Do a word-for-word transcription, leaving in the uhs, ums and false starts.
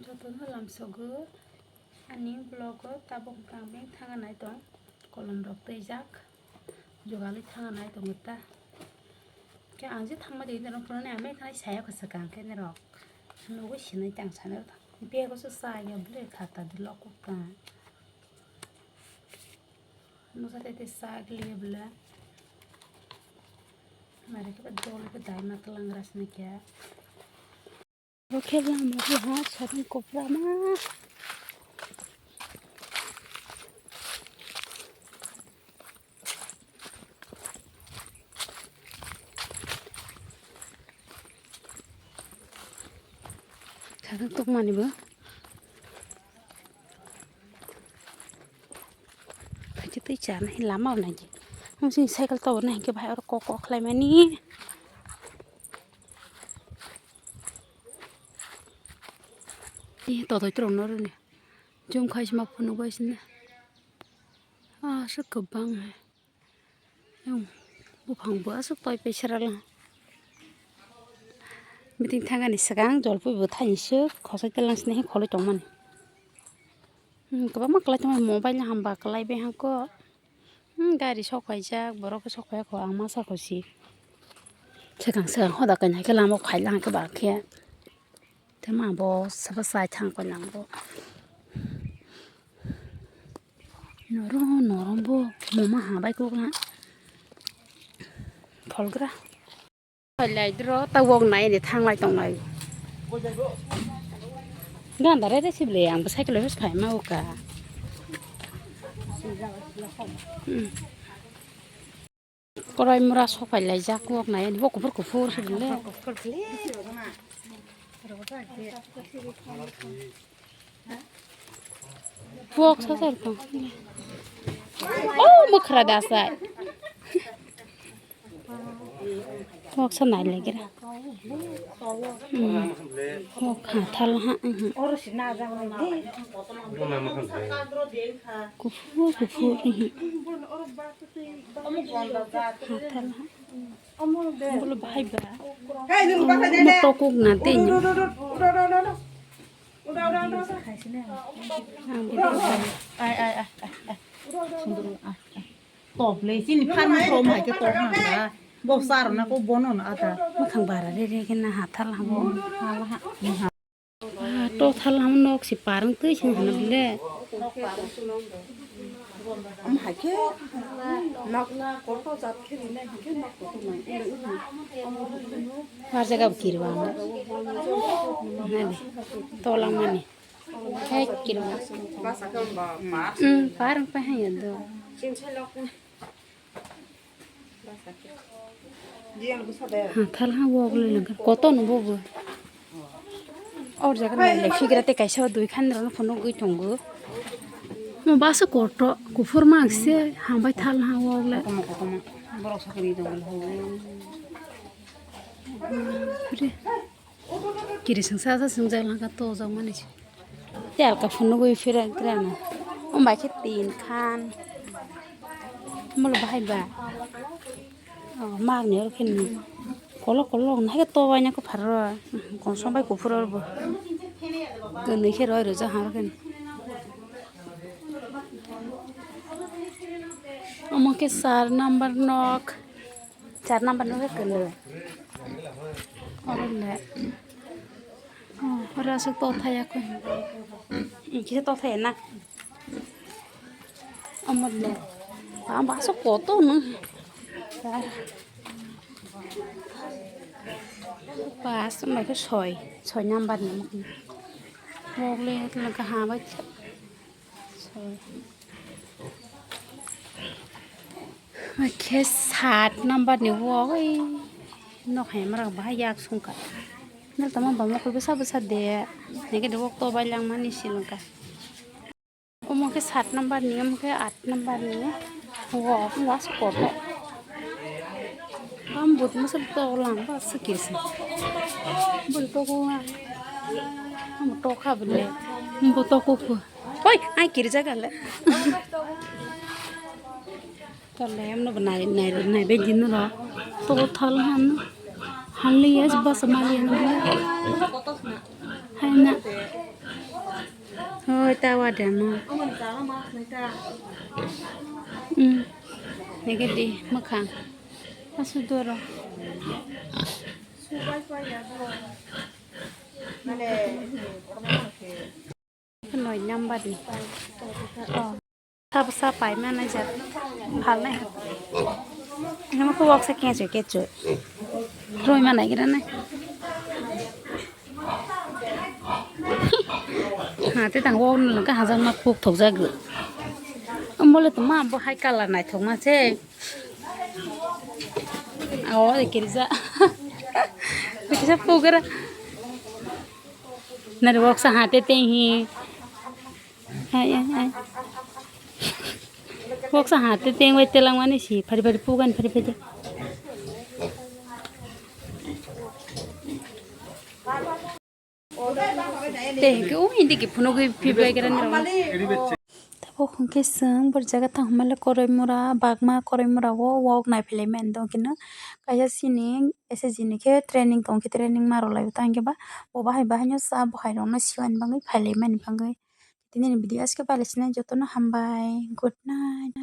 Jotono lamsogo ani vlog o tabuk tang beng thanga nai tong, kolom rok twijak, jogali thanga nai tongo ta. Khe ang je thangma de norok phunani ang beng thani saya kho swkang khe norok nugui sinai tang sana bag o se chaya bwle khata de lok kuk ta. Nusa tete sak liye bwle. Mare khe ba dol khe dai ma tlang ras na kya. Bo khe lama bo ha sarung kopra ma. Sarung tok mani bo. Khachi twi chana hi lama o nai di. Ang sini cycle to na hinkhe bahai oro kok kok khlai mani. Ni to to tro no ni. Jum khai sma phunu bai sini. Ah, sa kwbang hai. Yang buphang bo aswk toi pai sera lang. Meeting thangani swkang jolpui bo thaini swk khosai telang sini hi kholoi tongmani. Hmm, kwbangma kwlai tongmani mobile no hamba kwlai bai hangko. Hmm, gari sok paijak borok sok paijak ang masa kho si. Swkang swkang hoda kainai khe lama khai lang khe ba khe. Tei ma bo sabo chai thang koi lang bo. Noro noro bo mama ha bai kok na. Pholgra. Phailai dro ta wok nai ni thanglai tonglai. Ganda re re sible ang bo cycle phai ma uka. Hmm. Korai mura sopai laijak wok nai ani bo kuphur kuphur se bile. Wok sa sar ko. Oh, mukhra dasai. Wok sa nai lagi ra. Hmm. Wok ha thal ha. Hmm. Kuphur kuphur. Hmm. Hathal ha. Bolo bahai ba. Mo tokuk na te ni. Ang bini bahai. Ai, ai, ai, ai, ai. Sunduru, ai, ai. Top le, sini phan mo thom hai ke top ha ba. Bo sar na ko bono na ata. Makhang bara re re ke na hathal ha bo. Hala ha. Ah, to thal ham nok si parang twi sing hana bile. Am hai khe nok kotor jat khe rinai hai khe nok kotor nang. Par jaga bo kirwa. Nani. Tolang mani. Hai kirwa. Hmm, parang pa hai do. Hathal ha wok le lengkha. Koto no bobo. Or jaga na le figra te kaisa dui khan rano phunuk gwi tongo. Mo basa koto kuphur ma se hambai thal ha wok le. Komo komo. Borok sakni tongo. Re. Kiri sengsa sa sengjak langkha to jok mani se. Te alka phunugwi phira krana. Umbai khe tin khan. Molo bahai ba. Oh, magni oro khe ni. Kolok kolok na khe to bai na khe pharo. Konsom bai kuphur oro bo. Kwnwi khe roi rwjak ha oro khe ni. Omo khe char number nok. Char number no khe kwlwi. Oro le. Oh, oro aswk to thaya kho. Kisa to thaya na. Omo le. Ba, ba aswk koto no. Pas mai khe soi, soi number ni. Wok le, le kaham bai. Soi. Khe sat number ni wok, oi, nok hai mara bahai yak sungkha. Nal tamo ba mokol bwsa bwsa de. Nege de wok to bai lang mani silungkha. Omo khe sat number ni, omo khe at number ni. Wok, was koto. Am but masa to lang ba sikir sa. Bul to ko. Am to kha bele. Am to ko ko. Oi, ai kirja gale. Tole amno nai nai nai be din ro. To thal han. Han li yes bas mali han. Hai na. Tawa demo. Hmm. Nege di makhang. Asu doro. Noi number ni. Oh. Sab sa pai mana jat. Phal nai. Nama ko wok sa kecho kecho. Roi mana gira nai. Ha, te tang wok nang ka hajar ma kuk thok jagu. Amole to ma bo hai color nai thok ma se. Aw, de kirja. Kirja pugara. Nari wok sa hate teng hi. Ai, ai, ai. Wok sa hate teng wai telang mani si. Phari phari pugan phari phari. Te ke o hindi ke phunugwi phibrai gira nirok. Tabuk hwnkhe chwng bor jaga thang hwnmale Koraimura, Bagma Koraimura o wok naiphilai mani dong khe no. Kaisa chini S S G ni khe training tong khe training ma rwlai o tang khe ba bo bahai bahai no cha bo hai rok no siwani bagwi phailai mani bagwi. Tini ni video aske bai le sinai joto no hambai. Good night.